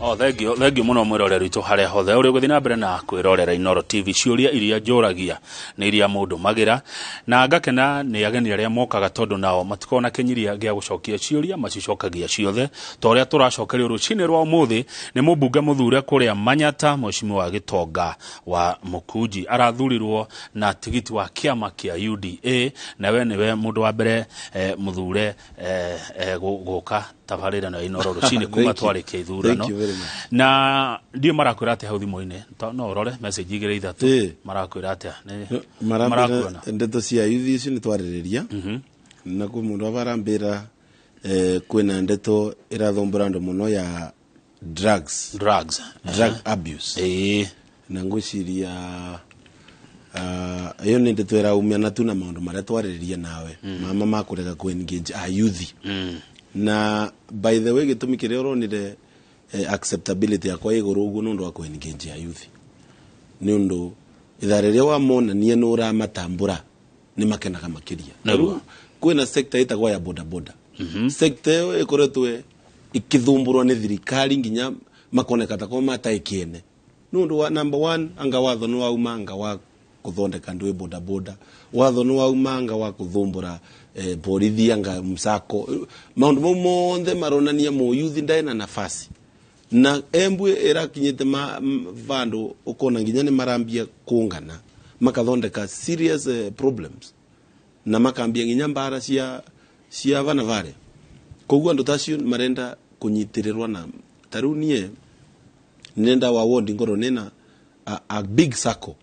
Oh, thank you, thank you muno mwiroreri witũ harĩa hothe ũrĩ ũgũthiĩ na mbere na kwĩrorera Inooro TV. Ciũria iria njũragia nĩ iria mũndũ magĩra na ngakena nĩ ageni arĩa mokaga, tondũ nao matikoragwo na kĩnyiria gĩa gũcokia ciũria, macicokagia ciothe ta ũrĩa tũracokerio rũcinĩ rwa ũmũthĩ nĩ mũmbunge mũthure kũrĩa Manyata, Mheshimiwa Gĩtonga wa Mũkunji. Arathurirwo na tigiti wa kĩama kĩa UDA, na we nĩwe mũndũ wa mbere mũthure gũka tabarĩra na Inooro rũcinĩ kuma Thank you. twarĩkia ithurano. Thank you very much. Na ndiũ marakwĩra atĩa hau thimũ-inĩ? No ũrore message igĩrĩ ithatũ. Marakwĩra atĩa? Marambĩra Marakuona. Ndeto cia yuthi icio nĩ twarĩrĩria na kwĩ mũndũ aba arambĩra kwĩna ndeto ĩrathumbũra andũ mũno ya drugs. Drugs. Drug abuse. Na ngwĩciria ĩyo nĩ ndeto ĩraumana tu na maũndũ marĩa twarĩrĩria nawe mama makũrega kũ engage a youth. Na by the way, gĩtũmi kĩrĩa ũronire acceptability yakwa ĩ igũrũ ũguo nĩ ũndũ wa kũ engage a youth, nĩ ũndũ ithaa rĩrĩa wamonania nĩ ũramatambũra nĩ makenaga makĩria. Rĩu kwĩna sector ĩtagwo ya boda boda. Sector ĩyo ĩkoretwo ĩkĩthumbũrwo nĩ thirikari nginya makoneka ta ko matarĩ kĩene, nĩ ũndũ wa number one, anga watho nĩ wauma anga wa kũthondeka andũ ĩ boda boda, watho nĩ wauma anga wa kũthumbũra borithi anga msako. Maũndũ mau monthe maronania mũyuthi ndarĩ na nafasi na Embu ĩrakinyĩte vandũ ũkona nginya nĩ marambia kũngana makathondeka serious problems na makambia nginya mbara cia vana vare. Koguo andũ tacio marenda kũnyitĩrĩrwo, na ta rĩu niĩ nenda wa ward ngorwo nina a big sacco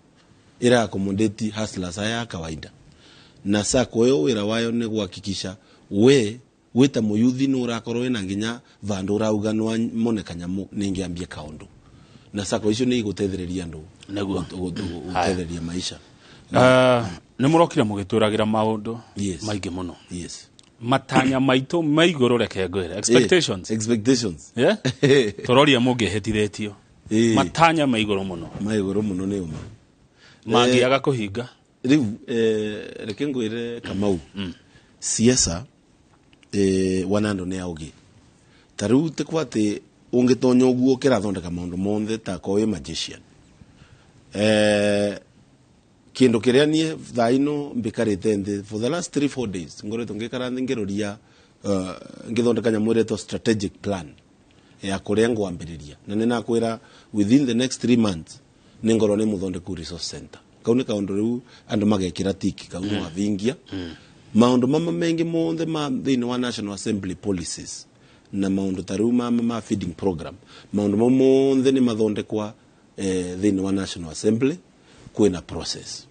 ira accommodate hustlers aya a kawaida, na sacco ĩyo wĩra wayo nĩ guhakikisha we wĩta mũyuthi nĩ ũrakorwo wĩna nginya vandũ ũrauga nĩwamone kanyamũ nĩngĩambie kaũndũ, na sacco icio nĩ igũteithĩrĩria andũ gũteithĩrĩria maisha. Nĩ mũrokire mũgĩtwĩragĩra maũndũ maingĩ mũno. Matanya maitũ ma igũrũ, reke ngwĩre expectations. Expectations. Yeah? Tũroria mũngĩhĩtithĩtio. Matanya ma igũrũ mũno. Ma igũrũ mũno nĩ ũma. Mangĩaga kũhinga? Rĩu reke ngwĩre, Kamau, siasa wanando nĩ augi ta rĩu ti kwa atĩ ũngĩtonya ũguo kĩrathondeka maũndũ monthe ta ko wĩ magician. Kĩndũ kĩrĩa niĩ thaa ino mbikarĩte nthĩ for the last 3-4 days, ngoretwo ngĩikara nthĩ ngĩroria ngĩthondeka nyamũ ĩretwo strategic plan ya kũrĩa ngwambĩrĩria, na nĩ nakwĩra within the next 3 months nĩ ngorwo nĩ mũthondeku resource center. Kau nĩ kaũndũ rĩu andũ magekĩra tiki kau no athingia maũndũ mama mengi monthe ma thĩinĩ wa National Assembly policies na maũndũ ta rĩu ma feeding program. Maũndũ mau monthe nĩ mathondekwa thĩinĩ wa National Assembly kwĩna process,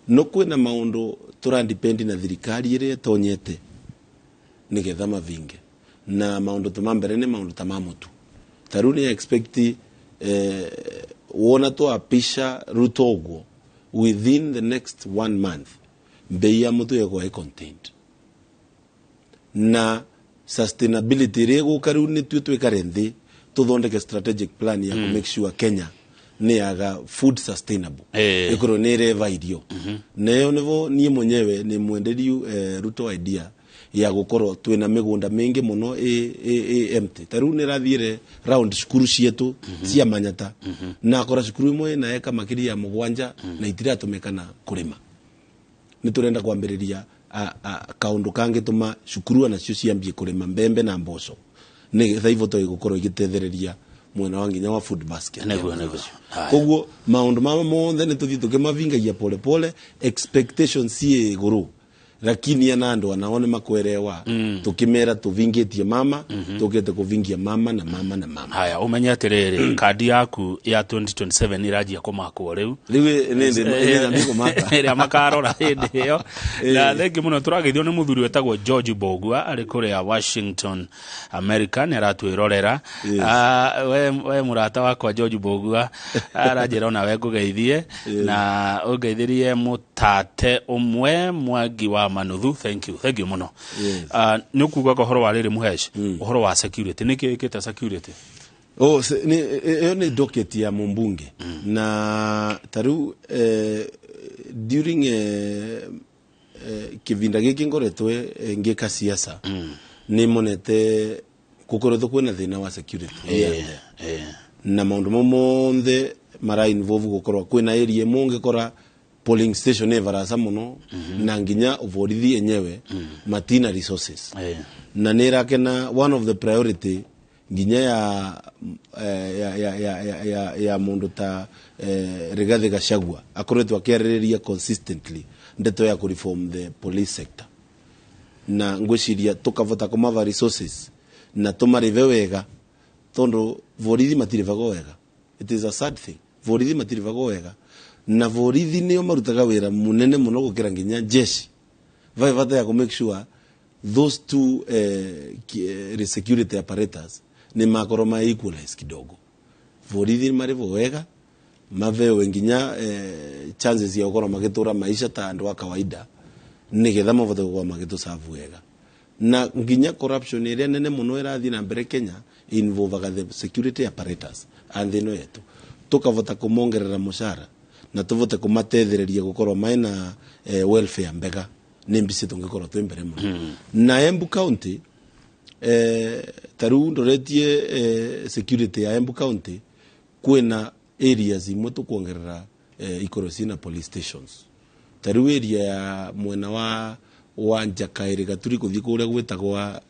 no kwĩna maũndũ tũradipendi na thirikari ĩrĩa ĩtonyete nĩgetha mavinge, na maũndũ ta ma mbere nĩ maũndũ ta ma mũtu. Ta rĩu nĩ expect wona twapisha Ruto ũguo, within the next one month mbei ya mũtu ĩgũkorwo ĩ contained na sustainability ĩrĩa ĩgũka. Rĩu nĩtuĩ twĩkare nthĩ tũthondeke strategic plan ya mm. make sure Kenya nĩ yaga food sustainable, ĩkorwo nĩ ĩreva irio. Na ĩyo nĩvo niĩ mwenyewe nĩ mwenderiu Ruto idea ya gũkorwo twĩna mĩgũnda mĩingĩ mũno ĩ empty. Ta rĩu nĩ rathiĩre round cukuru cietu cia Manyata na akora cukuru imwe ĩna eka makĩria ya 7 na itiratũmĩka na kũrĩma. Nĩ tũrenda kwambĩrĩria kaũndũ kangĩtũma cukuru onacio ciambie kũrĩma mbembe na mboco nĩgetha ivoto igũkorwo igĩtethereria mwena wa nginya wa food basket. Nĩguo. Haya. Koguo maũndũ mama monthe nĩ tũthiĩ tũkĩmavingagia pole pole. Expectations ciĩ igũrũ, lakini ana andũ anao nĩ makwerewa tũkĩmera tũvingĩtie mama, tũkĩte kũvingia mama na mama na mama. Haya, ũmenye atĩrĩrĩ, kandi yaku ya 2027 ĩranjia kũmakwo rĩu. Rĩu nĩ kũmaka. Ĩrĩa makarora hĩndĩ ĩyo. Na thengi mũno, tũrageithio nĩ mũthuri wĩtagwo George Bogua arĩ kũrĩa Washington, America, nĩ aratwĩrorera. Ah, we mũrata wakwa George Bogua aranjĩra ona we ngũgeithie na ũngeithĩrie mũtate ũmwe Mwangi wa Manuthu. Thank you, thank you mũno. Ah, nĩ ũkugaga ũhoro wa rĩrĩ mũhesh, ũhoro wa security, nĩ kĩ ĩkĩte security? Oh, ĩyo nĩ docket ya mũmbunge, na ta rĩu during kĩvinda gĩkĩ ngoretwo ngĩka siasa nĩ monete Gukoretwo kwina thina wa security here and there. Na maundu mau monthe mara involve gukorwa kwina area imwe ungikora polling station ĩ barasa muno na nginya borithi enyewe matina resources. Na nä rakena one of the priority nginya ya ya ya ya ya, ya, ya mundu ta Rigathi Gachagua akoretwo akiarĩrĩria consistently ndeto ya kũreform the police sector, na ngwĩciria tũkavota kũmava resources na tũmarĩve wega, tondu borithi matirĩvagwo wega. It is a sad thing, borithi matirĩvagwo wega, na borithi nĩo marutaga wĩra munene mũno gũkĩra nginya jeshi. Vai bata ya ku make sure those two security apparatus nĩ makorwo ma equalize kidogo. Borithi marĩvwo wega, mavewe nginya chances ya gukorwo magitura maisha ta andu a kawaida, nigetha mavote gukorwo magitusavu wega. Na nginya corruption iria nene muno irathi na mbere Kenya involvaga the security apparatus and ino yetu. Tukavota kumongerera mushara na tuvote kumatethereria gukorwo maina welfare mbega, ni mbici tungikorwo twi mbere muno. Na Embu County, taru ndoretie security ya Embu County, kwina areas imwe tukuongerera ikorwo cina police stations. Taru area ya mwena wa Njakaĩrĩ Gaturi kuthii kuria gwitagwa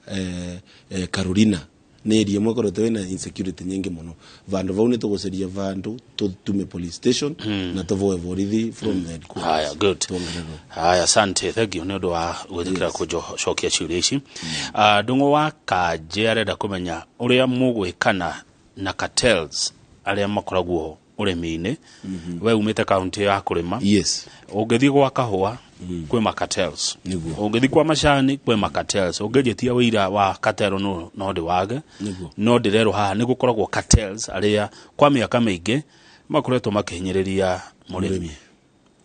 Carolina nĩ area ĩmwe ĩkoretwo ĩna insecurity nyingi muno. Vandu vau nĩ tũgũcaria vandu tutume police station na tũvoe borithi from the headquarters. Haya, good. Tuongererwo. Haya, asante, thank you nĩ ũndũ wa gwĩtĩkĩra kũcokia ciũria ici. Ndũng'ũ wa Kanje arenda kũmenya ũrĩa mũgwĩkana na cartels arĩa makoragwo ũrĩmi-inĩ. We umĩte kaunti ya kũrĩma. Yes. Ũngĩthiĩ gwa kahũa kwĩ ma cartels. Nĩguo. Ũngĩthiĩ kwa macani kwĩ ma cartels. Ũngĩnjĩtia wĩira wa cartel no ndĩwage. No ndĩrerwo haha nĩ gũkoragwo cartels arĩa kwa mĩaka mĩingĩ makoretwo makĩhinyĩrĩria mũrĩmi.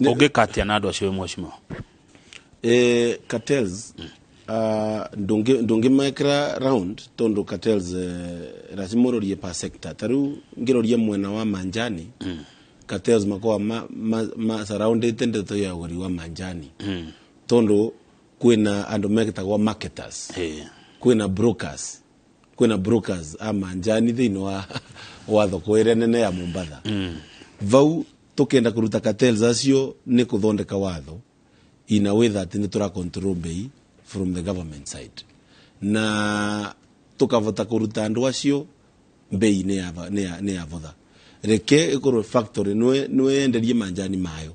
Ũngĩka atĩa na andũ acio, mheshimiwa? Cartels ndũngĩmekĩra round, tondu cartels lazima ũrorie per sector. Ta rĩu ngĩroria mwena wa manjani, cartels makoragwo ma surroundĩte ndeto ya ũgũri wa manjani, tondu kwĩna andũ metagwo marketers, kwĩna brokers a manjani thĩinĩ wa thoko ĩrĩa nene ya Mombatha. Vau tukenda kũruta cartels acio nĩ kũthondeka watho in a way that nĩ tũra control bei from the government side, na tukavota kũruta andũ acio bei nĩ ya votha. Reke ĩkorwo factory nĩwe yenderie manjani mayo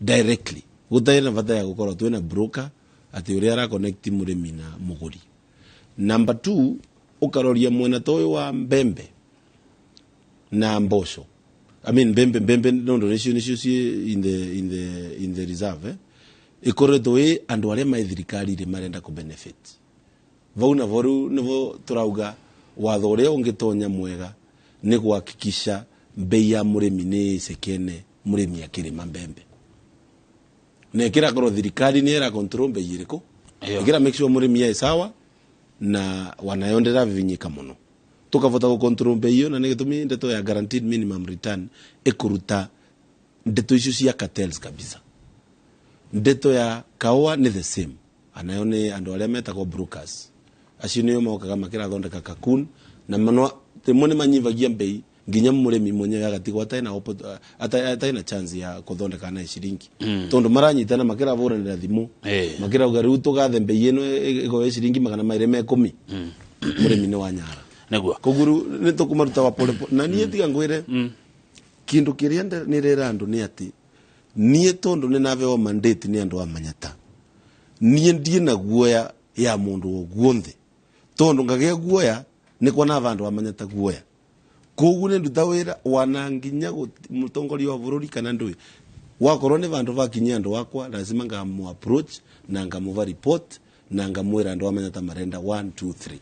directly, gũtarĩ na bata ya gũkorwo twĩna broker atĩ ũrĩa ara connect mũrĩmi na mũgũri. Number two, ũkaroria mwena ta ũyũ wa mbembe na mboco, I mean mbembe nondo nĩcio ciĩ in the reserve, ikoretwo ĩ andũ arĩa mai thirikari-rĩ marenda kũ benefit vau. Navo rĩu nĩvo tũrauga watho ũrĩa ũngĩtonya mwega nĩ kuhakikisha bei ya mũrĩmi nĩ ĩcekene mũrĩmi akĩrĩma mbembe, na ĩkĩrakorwo thirikari nĩ ĩra control bei ĩrĩkũ. Ĩkĩra make sure mũrĩmi e sawa na wanayo ndĩravivinyĩka mũno, tukavota gũ control bei ĩyo. Na nĩ gĩtũmi ndeto ya guaranteed minimum return ĩkũruta ndeto icio cia cartels kabisa. Ndeto ya kaũa nĩ the same, anayo nĩ andũ arĩa metagwo brokers acio nĩo mokaga makĩrathondeka kakun na mano rĩmwe nĩ manyivagia mbei nginya mũrĩmi mwenyewe agatigwo atarĩ na chance ya kũthondeka na ciringi, tondũ maranyitana makĩravũranĩra thimũ, makĩrauga rĩu tũgathe mbei ĩno ĩgoe ciringi 210, mũrĩmi nĩ wanyara. Koguo rĩu nĩ tũkũmaruta wa pole pole. Na niĩ tiga ngwĩre kĩndũ kĩrĩa nĩrera andũ nĩ atĩ niĩ tondũ nĩ nabewa mandate nĩ andũ a Manyata, niĩ ndiĩ na guoya ya mũndũ o guonthe, tondũ ngagĩa guoya nĩ kuona andũ a Manyata guoya. Koguo nĩ nduta wĩra wana nginya mũtongoria wa bũrũri kana ndũĩ wakorwo nĩ vandũ vakinyia andũ akwa, lazima ngamu approach na ngamuva report na ngamwĩra andũ a Manyata marenda 1 2 3.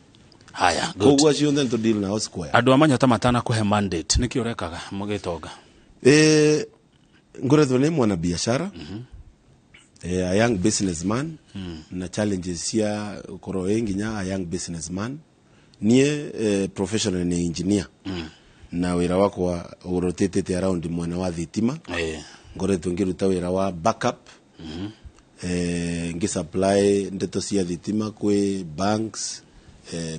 Haya, good. Koguo acio othe nĩ tũ deal nao square. Andũ a Manyata matanakũhe mandate, nĩkĩ ũrekaga mũgĩtonga? Ngoretwo nĩ mwana biashara, a young businessman, na challenges cia gũkorwo ĩ nginya a young businessman. Niĩ professional nĩ engineer, na wĩra wakwa ũrotatĩte around mwena wa thitima. Ngoretwo ngĩruta wĩra wa backup, ngĩsupply ndeto cia thitima kwĩ banks,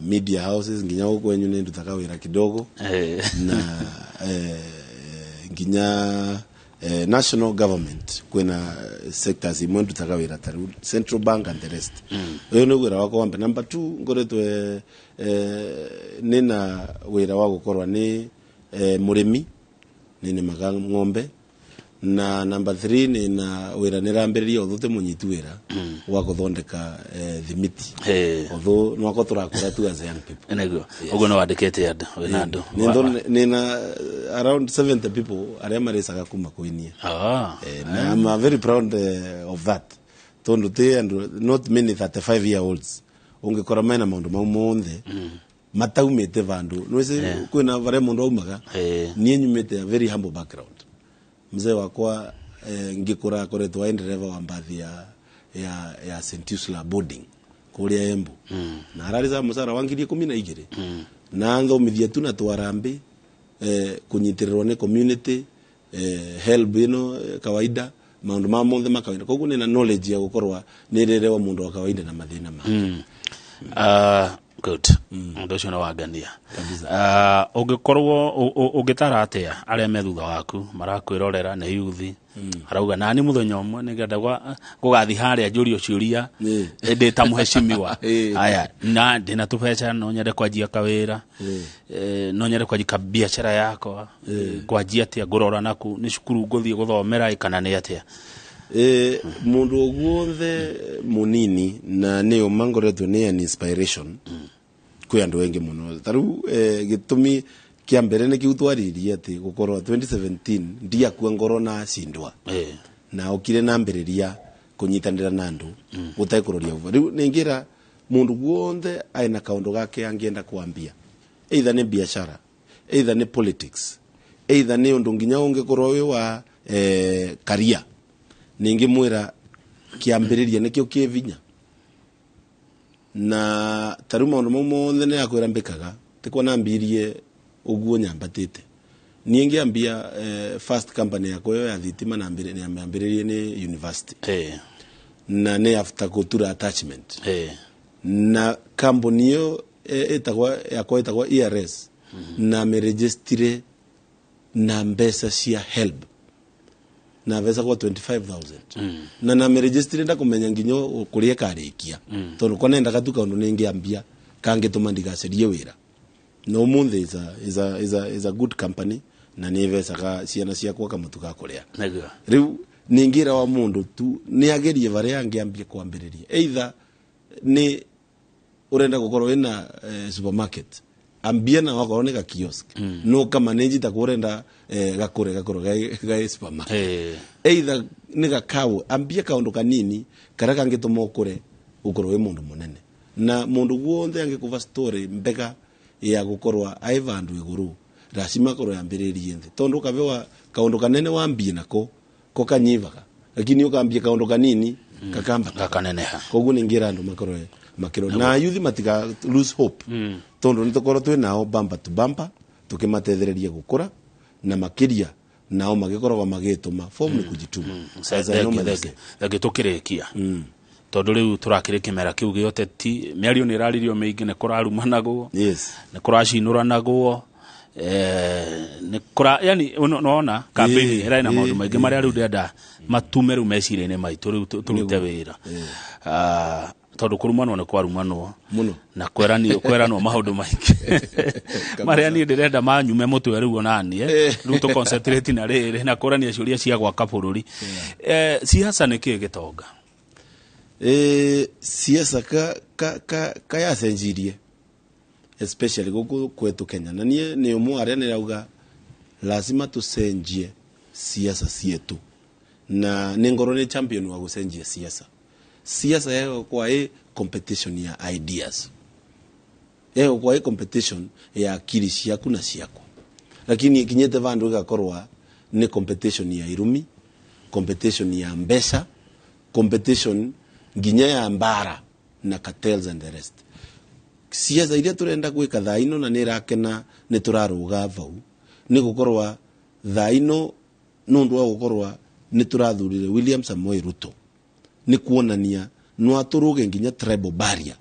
media houses nginya guku kwenyu nĩ ndutaga wĩra kidogo na nginya national government kwina sectors imwe ndutaga wĩra ta rĩu central bank and the rest. Ũyũ nĩ wĩra wakwa wa mbere. Number two, ngoretwo nĩna wĩra wa gũkorwo nĩ mũrĩmi, nĩnĩmaga ng'ombe. Na number three, nĩna wĩra nĩrambĩrĩria ũthũ tĩ mũnyitu wĩra wa gũthondeka thimiti. Ũthũ nwako tũrakũra tu as young people. Nĩguo ũguo nĩ wandĩkĩte andũ wĩna andũ? Nĩna around 70 people arĩa marĩcaga kuma kwinie. Na I'm very proud of that, tondu ti andu not many 35 year olds ungikora mena maundu mau monthe mataumite vandu nwisi kwina varia mundu aumaga. Niĩ nyumĩte a very humble background. Mzee wakwa ngĩkũra akoretwo ai ndereva wa mbathi ya St Ursula boarding kũrĩa Embu, na ararĩcaga mũcara wa 12,000, na nthomithia tu na twarambi kũnyitĩrĩrwo nĩ community, help ĩno kawaida, maũndũ ma monthe ma kawaida. Koguo nĩna knowledge ya gũkorwa nĩrĩrewa mũndũ wa kawaida na mathĩna make. Good, ũndũ ũcio nĩ wangenia. Ũngĩkorwo ũngĩtara atĩa arĩa me thutha waku marakwĩrorera nĩ yuthi, arauga nani mũthenya ũmwe nĩngenda gũgathiĩ harĩa njũrio ciũria ndĩ ta mũheshimiwa, aya na ndĩna tũbeca, no nyende kwanjia kawĩra, no nyende kwanjia kabiacara yakwa, ngwanjia atĩa, ngũrora naku nĩ cukuru ngũthiĩ gũthomera ĩ, kana nĩ atĩa? Mundu guothe munini na nä å mangoretwo nä an inspiration kwä andå aingä må no. Tarä gä tå kä a mbere nä kä u twaririe atä gå korwo 2017 ndiakua ngoro na cindwa na okire na mbĩrĩria kũnyitanĩra na andũ gũtekũroria ũguo. Rĩu nĩngĩra mũndũ guothe aina kaũndũ gake angĩenda kwambia, either nĩ biashara, either nĩ politics, either nĩ ũndũ nginya ũngĩkorwo wĩ wa karia, ningĩmwĩra kĩambĩrĩria nĩkĩo kĩ vinya. Na tarĩu maũndũ mau mothe nĩ akwĩra mbĩkaga tikwa nambirie ũguo nyambatĩte. Niĩ ngĩambia first company yakwa ĩyo ya thitima nambĩrĩrie nĩ university na nĩ after gũtura attachment na kambuni ĩyo ĩtagwa yakwa ĩtagwa ERS, na mĩrĩgĩstire na mbeca cia HELB na mbeca kwa 25,000, na namĩrĩgĩstire ndakũmenya nginya kũrĩa ĩkarĩkia, tondũ kwa nendaga tu kaũndũ nĩngĩambia kangĩtũma ndigacarie wĩra. Na ũmũthĩ is a good company na nĩ ĩbecaga ciana ciakwa kamũtu ga kũrĩa. Rĩu ningĩra wa mũndũ tu nĩ agerie varia angĩambia kwambĩrĩria, either nĩ ũrenda gũkorwo wĩna supermarket, ambia na wakorwo nĩ ga kiosk, no kamanage ta kũrenda gakũre gai supermarket, either nĩ gakaũ, ambia kaũndũ kanini karĩa kangĩtũma ũkũre ũkorwo wĩ mũndũ mũnene. Na mũndũ guothe angĩkũva story mbega ya gũkorwo ai vandu igũrũ, lazima akorwo yambĩrĩrie nthĩ, tondũ ũkabewa kaũndũ kanene wambie nako ko kanyivaga, lakini ũkambia kaũndũ kanini kakambata, gakaneneha. Koguo nĩngĩra andũ makorwo makĩro na yuthi matiga lose hope, tondũ nĩ tũkorwo twĩ nao bumper to bumper tũkĩmatethereria gũkũra, na makĩria nao magĩkoragwo magĩtũma form nĩ kujituma. As I normally say. Thengi tũkĩrĩkia, tondũ rĩu tũrakĩrĩ kĩmera kĩu gĩa ũteti, mĩario nĩ ĩraririo mĩingĩ, nĩ kũrarumanagwo, nĩ kũracinũranagwo, nĩ kũra yani nona campaign ĩrarĩ na maũndũ maingĩ marĩa rĩu ndĩrenda matume rĩu meciria-inĩ maitũ rĩu tũrute wĩra. Tondũ kũrumanwo nĩ kwarumanwo mũno na kweranio kweranwo maũndũ maingĩ marĩa niĩ ndĩrenda manyume mũtwe rĩu onaniĩ rĩu tũ concentrate na rĩrĩ na kũrania ciũria cia gwaka bũrũri. Siasa nĩ kĩĩ gĩtonga? Siasa ka yacenjirie especially gũkũ kwetu Kenya, na niĩ nĩ ũmwe arĩa nĩrauga lazima tũcenjie siasa cietu, na nĩ ngorwo nĩ champion wa gũcenjia siasa. Siasa yagũkorwo ĩ competition ya ideas, yagũkorwo ĩ competition ya akili ciaku na ciakwa, lakini ikinyĩte vandu ĩgakorwa nĩ competition ya irumi, competition ya mbeca, competition nginya ya mbara na cartels and the rest. Siasa iria turenda gwika thaa ino na nä irakena nä tũrarũga vau nĩ gũkorwa thaa ino nĩ ũndũ wa gũkorwa nĩ tũrathurire William Samoei Ruto, nĩ kuonania no atũrũge nginya tribal barrier.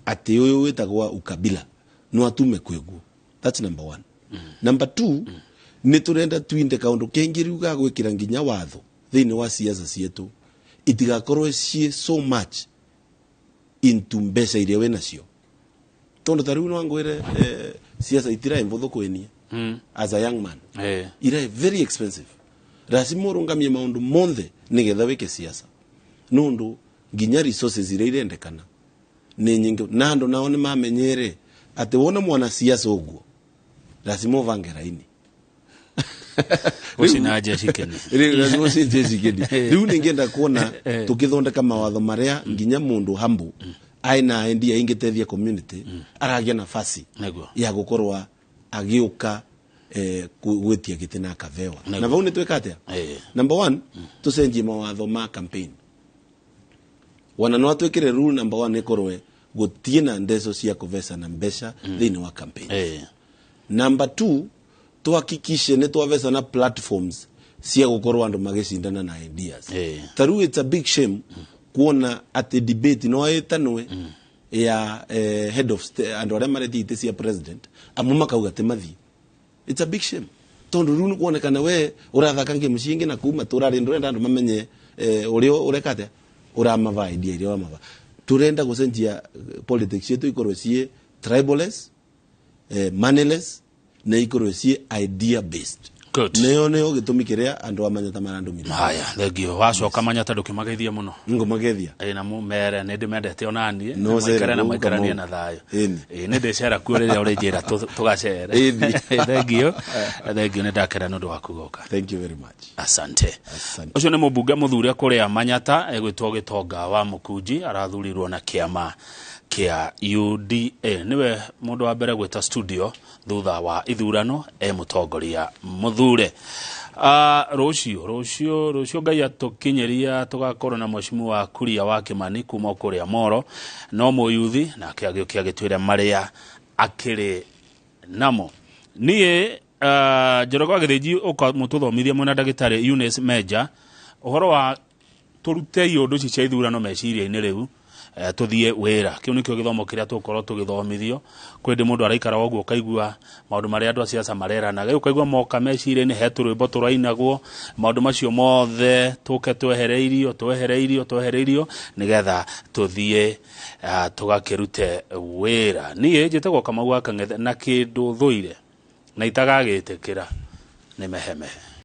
Atä å yå wä tagwa ukabila no atume kwiguo. That's number one. Number two, nä tå renda twinde kaundu kengi riu ga gwä kä ra nginya watho thä wa siasa cietu itigakorwo ciĩ so much into mbeca iria wĩ nacio, tondu ta riu no ngwire, siasa itirai mbuthu kwinie as a young man. Irai very expensive. Lazima urungamie maundu monthe nigetha wike siasa, nundu nginya resources iria irendekana ni nyingi, na andu nao ni mamenyere ati wona mwana siasa uguo lazima uvange raini. Gũcina jeshi keni. Rĩu lazima ũcinje cikeni. Rĩu nĩngĩenda kuona tũkĩthondeka mawatho marĩa nginya mũndũ hambu aina idea ingĩteithia community aragĩa nafasi ya gũkorwa agĩũka gwĩtia gĩtĩ na akavewa. Na vau nĩ twĩka atĩa? Number one, tũcenjie mawatho ma campaign. Wana no atwĩkĩre rule number one ĩkorwe gũtiĩ na ndeco cia kũvecana mbeca thĩinĩ wa campaign. Number two, tuhakikishe nĩ twavecana platforms cia gũkorwo andũ magĩcindana na ideas. Ta rĩu it's a big shame kuona atĩ debate no ĩtanwe ya head of state, andũ arĩa maretia itĩ cia president, amwe makauga atĩ mathiĩ. It's a big shame, tondu rĩu nĩ kuonekana we ũrathaka ngĩmu ciingĩ na kuma tũrarĩ ndũrenda andũ mamenye ũrĩa ũreka atĩa, ũramava idea iria ũramava. Tũrenda gũcenjia politics cietu ikorwo ciĩ tribaless, moneyless, na ikorwo ciĩ idea based. Nĩyo nĩyo gĩtũmi kĩrĩa andũ a Manyata marandũmire. Haya, thengio. Wacoka Manyata ndũkĩmageithie mũno. Ngũmageithia. Ĩ na mũmere nĩ ndĩmendete onaniĩ. No cere maikare na kũu, maikaranie Kamau. na thayũ. Ĩni. Ĩ nĩ ndĩcera kuo rĩrĩa ũrĩnjĩra tũgacere. Ĩni. Thengio, thengio, nĩ ndakena nĩ ũndũ waku gũka. Thank you very much. Asante. Asante. Ũcio nĩ mũmbunge mũthure kũrĩa Manyata egwĩtwo Gĩtonga wa Mũkunji, arathurirwo na kĩama kĩa UDA. Nĩwe mũndũ wa mbere gwĩta studio thutha wa ithurano e mũtongoria mũthure. Rũciũ Ngai atũkinyĩria tũgakorwo na mheshimiwa Kuria wa Kimani kuma kũrĩa Moro, no mũyuthi nake agĩũke agĩtwĩre marĩa akĩrĩ namo. Niĩ Njoroge wa Gĩthĩnji ũka mũtũthomithie mwena ndagĩtarĩ Eunice Meja ũhoro wa tũrutei ũndũ ici cia ithurano meciria-inĩ rĩu, tũthiĩ wĩra. Kĩu nĩkĩo gĩthomo kĩrĩa tũgũkorwo tũgĩthomithio. Kwĩ hĩndĩ mũndũ araikara ũguo ũkaigua maũndũ marĩa andũ a siasa mareranaga, rĩu ũkaigua moka meciria-inĩ he tũrwĩmbo tũrainagwo. Maũndũ macio mothe tũke twehereirio twehereirio twehereirio nĩgetha tũthiĩ tũgakĩrute wĩra. Niĩ njĩtagwo Kamau wa Kang'ethe, na kĩndũ thũire na itagagĩtĩkĩra nĩ mehemehe.